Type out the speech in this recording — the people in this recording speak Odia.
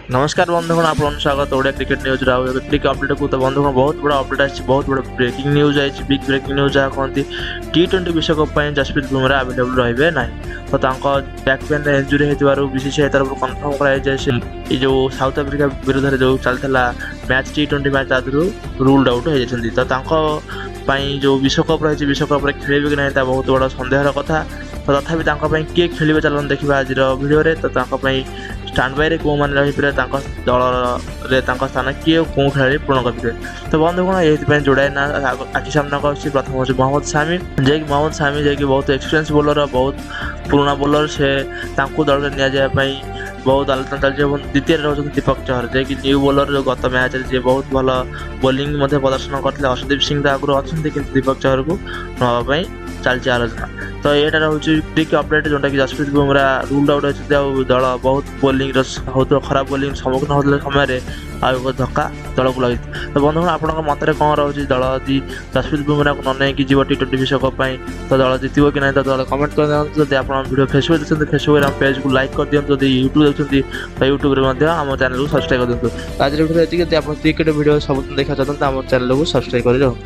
ନମସ୍କାର ବନ୍ଧୁଗଣ, ଆପଣଙ୍କୁ ସ୍ୱାଗତ ଓଡ଼ିଆ କ୍ରିକେଟ ନ୍ୟୁଜ୍ର ଆଉ ଏକ କ୍ରିକ୍ ଅପଡେଟ୍କୁ। ତ ବନ୍ଧୁଗଣ, ବହୁତ ବଡ଼ ଅପଡେଟ୍ ଆସିଛି, ବହୁତ ବଡ଼ ବ୍ରେକିଂ ନ୍ୟୁଜ୍ ଆଇଛି, ବିଗ୍ ବ୍ରେକିଂ ନ୍ୟୁଜ୍ ଯାହା କହନ୍ତି। ଟି20 ବିଶ୍ୱକପ୍ ପାଇଁ ଜସପ୍ରୀତ ବୁମରା ଆଭେଲେବଲ୍ ରହିବେ ନାହିଁ। ତ ତାଙ୍କ ବ୍ୟାକ୍ ପେନ୍ରେ ଇଞ୍ଜୁରି ହେଇଥିବାରୁ ବିସିସିଆଇ ତରଫରୁ କନଫର୍ମ କରାଯାଇଛି ସେ ଏଇ ଯେଉଁ ସାଉଥ ଆଫ୍ରିକା ବିରୁଦ୍ଧରେ ଯେଉଁ ଚାଲିଥିଲା ମ୍ୟାଚ୍, ଟି20 ମ୍ୟାଚ୍, ତା ଦେହରୁ ରୁଲ୍ଡ ଆଉଟ୍ ହେଇଯାଇଛନ୍ତି। ତ ତାଙ୍କ ପାଇଁ ଯେଉଁ ବିଶ୍ୱକପ୍ ରହିଛି, ବିଶ୍ୱକପ୍ରେ ଖେଳିବେ କି ନାହିଁ ତା ବହୁତ ବଡ଼ ସନ୍ଦେହର କଥା। ତ ତଥାପି ତାଙ୍କ ପାଇଁ କିଏ ଖେଳିବେ, ଚାଲନ୍ତୁ ଦେଖିବା ଆଜିର ଭିଡ଼ିଓରେ। ତ ତାଙ୍କ ପାଇଁ ଷ୍ଟାଣ୍ଡ ବାଇରେ କେଉଁମାନେ ରହିପାରିବେ, ତାଙ୍କ ଦଳରେ ତାଙ୍କ ସ୍ଥାନ କିଏ, କେଉଁ ଖେଳାଳି ପୂରଣ କରିପାରିବେ? ତ ବନ୍ଧୁଗଣ, ଏଇଥିପାଇଁ ଯୋଡ଼ାଏ ନାଁ ଆଖି ସାମ୍ନାକୁ ଆସୁଛି। ପ୍ରଥମ ହେଉଛି ମହମ୍ମଦ ସାମି, ଯିଏକି ମହମ୍ମଦ ସାମି ଯିଏକି ବହୁତ ଏକ୍ସପିରିଏନ୍ସ ବୋଲର, ବହୁତ ପୁରୁଣା ବୋଲର। ସେ ତାଙ୍କୁ ଦଳରେ ନିଆଯିବା ପାଇଁ ବହୁତ ଆଲୋଚନା ଚାଲିଛି। ଏବଂ ଦ୍ୱିତୀୟରେ ରହୁଛନ୍ତି ଦୀପକ ଚହର, ଯିଏକି ନ୍ୟୁ ବୋଲର, ଯେଉଁ ଗତ ମ୍ୟାଚ୍ରେ ଯିଏ ବହୁତ ଭଲ ବୋଲିଂ ମଧ୍ୟ ପ୍ରଦର୍ଶନ କରିଥିଲେ। ଅର୍ଶଦୀପ ସିଂ ତ ଆଗରୁ ଅଛନ୍ତି, କିନ୍ତୁ ଦୀପକ ଚହରକୁ ନେବା ପାଇଁ ଚାଲିଛି ଆଲୋଚନା। ତ ଏଇଟା ରହୁଛି କ୍ରିକ୍ ଅପଡେଟ୍, ଯେଉଁଟାକି ଜସପ୍ରୀତ ବୁମରା ରୁଲ୍ଡ ଆଉଟ୍ ଅଛନ୍ତି ଆଉ ଦଳ ବହୁତ ବୋଲିଂର ହେଉଥିବା ଖରାପ ବୋଲିଂ ସମ୍ମୁଖୀନ ହେଉଥିବା ସମୟରେ ଆଉ ଏକ ଧକ୍କା ଦଳକୁ ଲାଗିଛି। ତ ବନ୍ଧୁଗଣ, ଆପଣଙ୍କ ମତରେ କ'ଣ ରହୁଛି? ଦଳ ଯଦି ଜସପ୍ରୀତ ବୁମରାକୁ ନ ନେଇକି ଯିବ ଟି20 ବିଶ୍ୱକପ୍ ପାଇଁ, ତ ଦଳ ଜିତିବ କି ନାହିଁ? ତ ଦଳ କମେଣ୍ଟ କରିଦିଅନ୍ତୁ। ଯଦି ଆପଣ ଭିଡ଼ିଓ ଫେସବୁକ୍ ଦେଖୁଛନ୍ତି, ଫେସବୁକ୍ରେ ଆମ ପେଜ୍କୁ ଲାଇକ୍ କରିଦିଅନ୍ତୁ। ଯଦି ୟୁଟ୍ୟୁବ୍ ଦେଖୁଛନ୍ତି, ତ ୟୁଟ୍ୟୁବ୍ରେ ମଧ୍ୟ ଆମ ଚ୍ୟାନେଲକୁ ସବସ୍କ୍ରାଇବ୍ କରିଦିଅନ୍ତୁ। ଆଜିର ଭିଡ଼ିଓ ଏତିକି। ଯଦି ଆପଣ କ୍ରିକେଟ୍ ଭିଡ଼ିଓ ସବୁଦିନ ଦେଖିବାକୁ ଚାହୁଁଛନ୍ତି, ଆମ ଚ୍ୟାନେଲକୁ ସବସ୍କ୍ରାଇବ୍ କରି ରଖନ୍ତୁ।